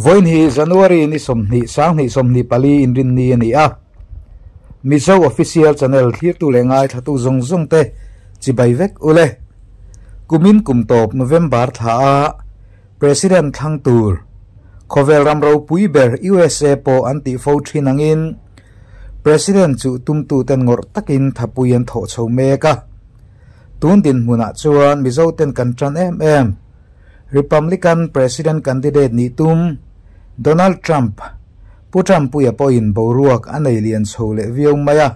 Vawiin hi January ni 20 2024 inrinni a ni a. Mizo Official Channel thlirtu leh ngaithlatu zawng zawng te chibai vek ule. Kumin kum tawp November thla a President thlang tur khawvel ram ropui ber USA pawh an tih fo thin angin President chu tumtu ten ngawrh takin thapui an thawh chho mek a. Tun dinhmunah chuan Mizo ten kan tan em em. Republican President candidate ni tum Donald Trump Pu Trump puia pawhin boruak a nei lian chho leh viau mai a.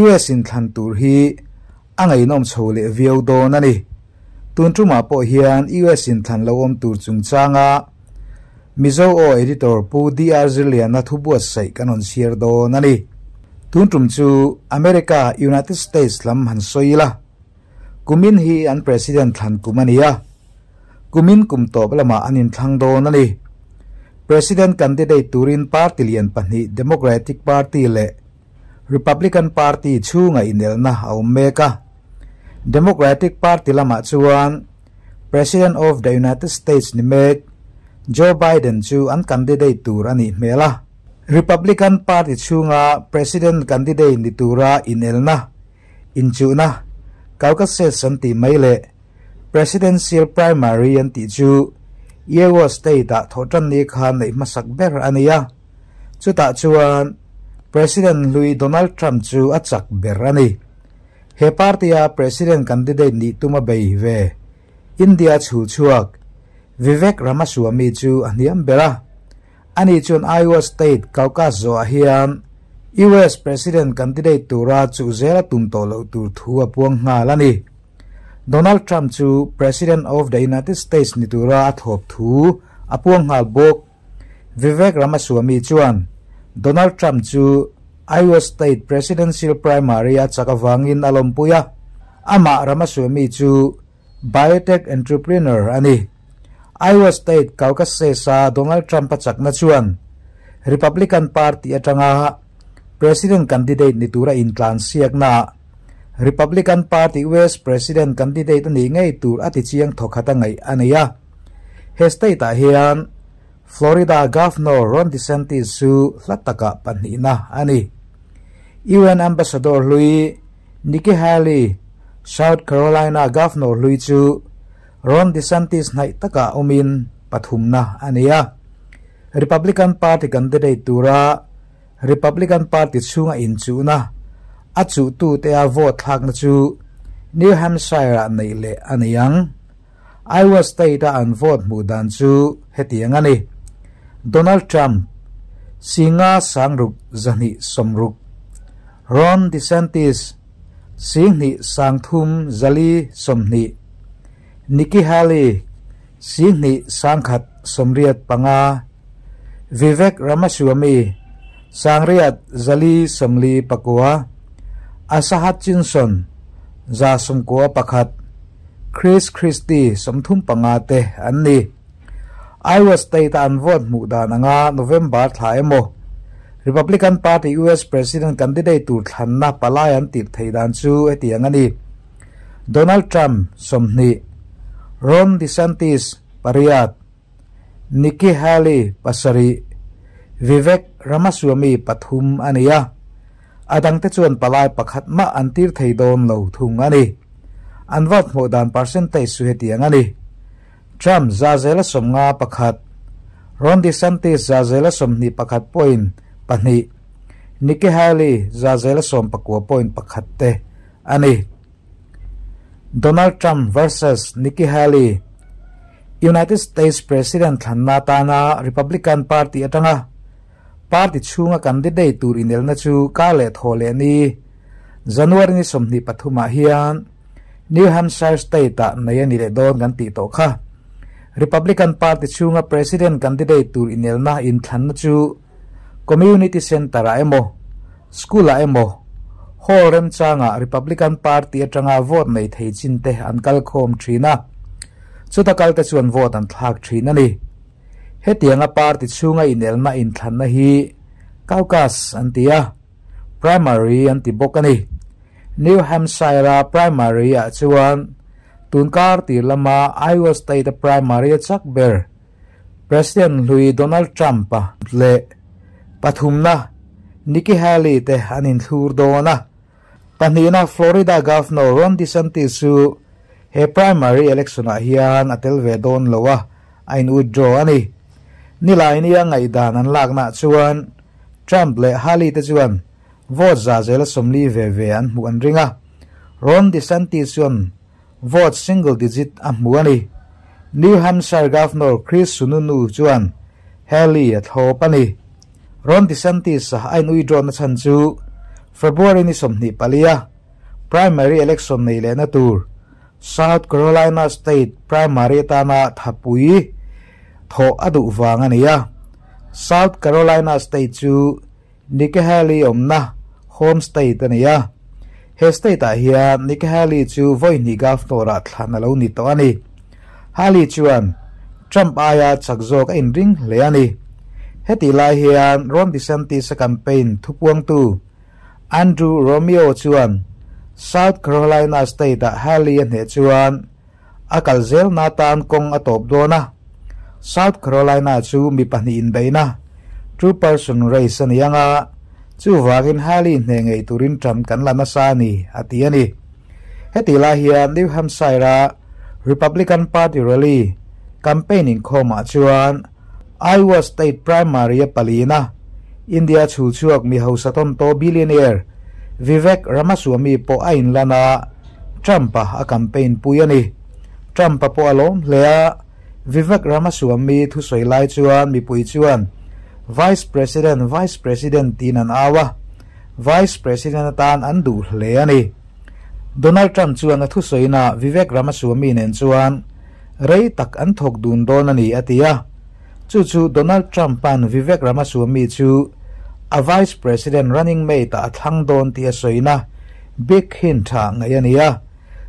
US in thlan tur hi a ngaihnawm chho leh viau dawn a ni. Tun tumah pawh hian US in thlan lo awm tur chungchanga Mizo Aw editor Pu DR Zirliana thu buatsaih kan rawn chhiar dawn a ni. Tun tum chu America, United States lam han sawi ila. Kumin hi an President thlan kum a ni a. Kumin kum tawp lamah an inthlang dawn a ni. President candidate turin party lian pahnih Democratic Party leh Republican Party chhunga inelna a awm mek a. Democratic Party lamah chuan President of the United States ni mek Joe Biden chu an candidate tur a nih hmel a. Republican Party chhunga President candidate ni tura inelna inchuhna Caucasus an tih mai leh Presidential Primary an tih chu Iowa State-ah thawhtan ni khan neih hmasak ber a ni a. Chutah chuan President hlui Donald Trump chu a chak ber a ni. He party-a President candidate nih tum a bei ve India chhul chhuak Vivek Ramaswamy chu a hniam ber a. Ani chuan Iowa State Caucus zawhah hian US President candidate tura chuh zel a tum tawh loh tur thu a puang nghal a ni. Donald Trump chu President of the United States ni tura a thlawp thu a puang nghal bawk. Vivek Ramaswamy chuan Donald Trump chu Iowa State Presidential Primary a chak avangin a lawmpui a. Amah Ramaswamy chu biotech entrepreneur a ni. Iowa State Caucasus-a Donald Trump a chakna chuan Republican Party atanga President candidate ni tura intlan siakna Republican Party US President candidate a nih ngei tur a ti chiang thawkhat a ngaih a nei a. He state-ah hian Florida Governor Ron DeSantis chu hla takah pahnihna a ni. UN Ambassador hlui Nikki Haley, South Carolina Governor hlui chu Ron DeSantis hnaih takah awmin pathumna a ni a. Republican Party candidate tura Republican Party chhunga inchuhna a chuhtu te a vote thlakna chu New Hampshire-ah neih leh a ni ang. Iowa State-a an vote hmuh dan chu hetiang a ni. Donald Trump, 5 sangruk 260, Ron DeSantis, 2 sangthum 420, Nikki Haley, 2 sangkhat 85, Vivek Ramaswamy, 8 449, Asa Hutchinson, 191, Chris Christie 35 te an ni. Iowa State an vote hmuh dan anga November thla emaw Republican Party US President candidate tur thlanna palai an tir thei dan chu hetiang a ni. Donald Trump 20, Ron DeSantis 8, Nikki Haley 7, Vivek Ramaswamy 3 a ni a. A dangte chuan palai pakhat mah an tir thei dawn lo thung a ni. An vote hmuh dan percentage chu hetiang a ni. Trump 51%, Ron DeSantis 21.2%, Nikki Haley 19.1% te a ni. Donald Trump versus Nikki Haley. United States President thlanna tana Republican Party atanga party chhunga candidate tur inelna chu ka leh thaw leh ni January ni 23 hian New Hampshire State-ah nei a ni leh dawn kan tih tawh kha. Republican Party chhunga President candidate tur inelna inthlanna chu Community Center-ah emaw, School-ah emaw, Hall remchanga Republican Party atanga vote nei thei chin te an kal khawm thin a. Chuta kal te chuan vote an thlak thin a ni. Hetianga party chhunga inelna inthlanna hi Caucus an ti a, Primary an ti bawk a ni. New Hampshire-a primary-ah chuan tunkar tir lama Iowa State-a primary a chak ber. President hlui Donald Trump-a leh pathumna Nikki Haley te an inthlur dawn a. Pahnihna Florida Governor Ron DeSantis chu he primary election-ah hian a tel ve dawn lo a, a in withdraw a ni. Nilaini a ngaihdan an laknaah chuan Trump leh Haley te chuan vote za zela 40 ve ve an hmuh an ring a, Ron DeSantis chuan vote single digit a hmu a ni. New Hampshire Governor Chris Sununu chuan Haley a thlawp a ni. Ron DeSantis a in withdraw na chhan chu February ni 24 a primary election nei lehna tur South Carolina State primary atana thapui thawh a duh vang a ni a. South Carolina State chu Nikki Haley awmna home state a ni a. He state ah hian Nikki Haley chu vawi hnih governor ah thlan a lo ni tawh a ni. Haley chuan Trump aia chak zawk a inring hle a ni. Hetih lai hian Ron DeSantis a campaign thupuangtu Andrew Romeo chuan South Carolina State ah Haley a hneh chuan a kal zel na tan kawng a tawp dawn a. South Carolina chu mi pahnih inbeihna two person race a ni anga, chuvangin Haley hneh ngei turin tan kan la nasa a ni, a ti a ni. Hetih lai hian New Hampshire a Republican Party rally campaign inkhawmah chuan Iowa State primary a palina India chhulchhuak mi hausa tawntaw billionaire Vivek Ramaswamy pawh a inlan a, Trump-a a campaign pui a ni. Trump-a pawh a lawm hle a, Vivek Ramaswamy thusawi lai chuan mipui chuan Vice President, Vice President tiin an au a, Vice President atan an duh hle a ni. Donald Trump chuan a thusawina Vivek Ramaswamy nen chuan rei tak an thawk dun dawn a ni a ti a. Chu chu Donald Trump-a'n Vivek Ramaswamy chu a Vice President running mate-ah a thlang dawn tih a sawina big hint ah ngaih a ni a.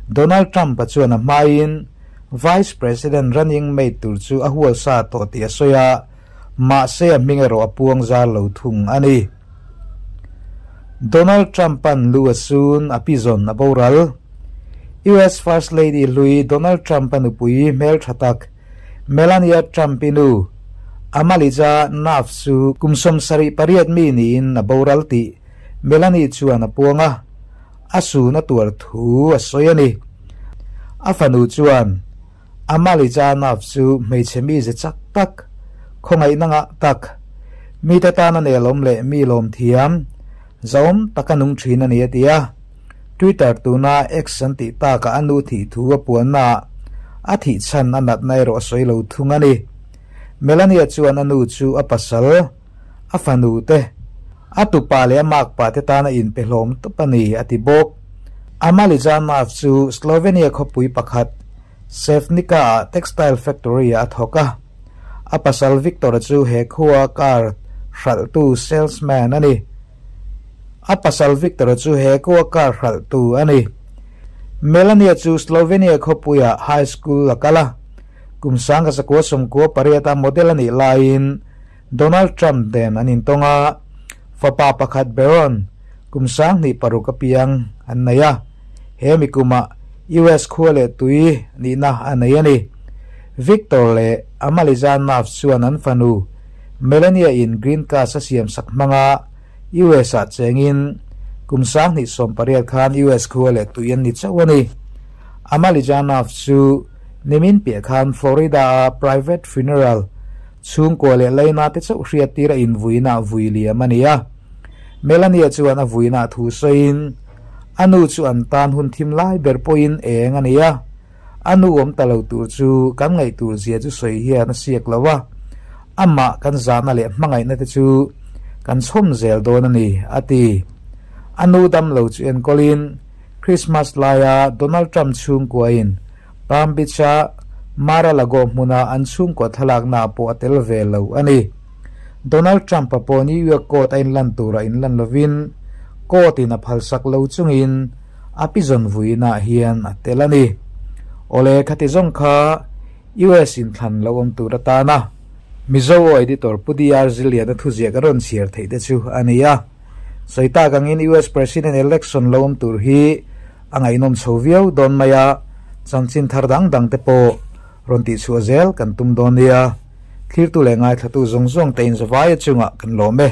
Donald Trump-a chuan a hmaiin Vice President running mate tur chu a hual sa tawh tih a sawi a, mahse a hming erawh a puang zar lo thung a ni. Donald Trump-a'n lu a sun, a pizawn a boral. US First Lady hlui Donald Trump-a nupui hmeltha tak Melania Trump-i nu Amalija Knopf chu kum 78 mi niin a boral tih Melanie chuan a puang a, a sun a tuar thu a sawi a ni. A fanu chuan Amalija Knopf chu hmeichhe mi ze chak tak, khawngaihna ngah tak, mite tana nelawm leh mi lawm thiam, zahawm taka nung thin a ni a ti a. Twitter tuna X an tih takah a nu thih thu a puannaah a thih chhan a natna erawh a sawi lo thung a ni. Melania chuan a nu chu a pasal, a fanu te, a tupa leh a makpa te tana inpe hlawm tawp a ni a ti bawk. Amalija Knopf chu Slovenia khawpui pakhat Sevnica ah textile factory ah a thawk a. A pasal Victor chu he khua car hralhtu salesman a ni. A pasal Victor chu he khua car hralhtu a ni. Melania chu Slovenia khawpuiah high school a kal a. Kum 1998 a model a nih laiin Donald Trump nen an intawng a, fapa pakhat Barron kum 2006 a piang an nei a. He mi kumah US khua leh tui nihna a nei a ni. Victor leh Amalija Knopf chuan an fanu Melania in green card a siam sak hmanga US ah chengin kum 2018 khan US khua leh tui an ni chauh a ni. Amalija Knopf chu nimin piah khan Florida a private funeral chhungkua leh laina te chauh hriat tir a invuina vui liam a ni a. Melania chuan a vuina thu sawiin a nu chu an tan hun thim lai ber pawhin eng a ni a. A nu awm ta lo tur chu kan ngaih tur zia chu sawi hian a siak lo a, amah kan zahna leh hmangaihna te chu kan chhawm zel dawn a ni, a ti. A nu dam lo chu enkawlin Christmas laia Donald Trump chhungkuain Palm Beach-a Mar-a-Lago hmuna an chhungkua thlalaknaah pawh a tel ve lo a ni. Donald Trump-a pawh New York court a inlan turah inlan lovin court-in a phalsak lo chungin a pizawn vuinaah hian a tel a ni. Awle, khati zawng kha US inthlan lo awm tur atana Mizo aw editor Pu DR Ziliana thuziak a rawn chhiar theih te chu a ni a. Sawi tak angin US President election lo awm tur hi a ngaihnawm chho viau dawn mai a, chanchin thar dang dang te pawh rawn tihchhuah zel kan tum dawn nia. Thlirtu leh ngaithlatu zawng zawng te in zavaia chungah kan lawm e.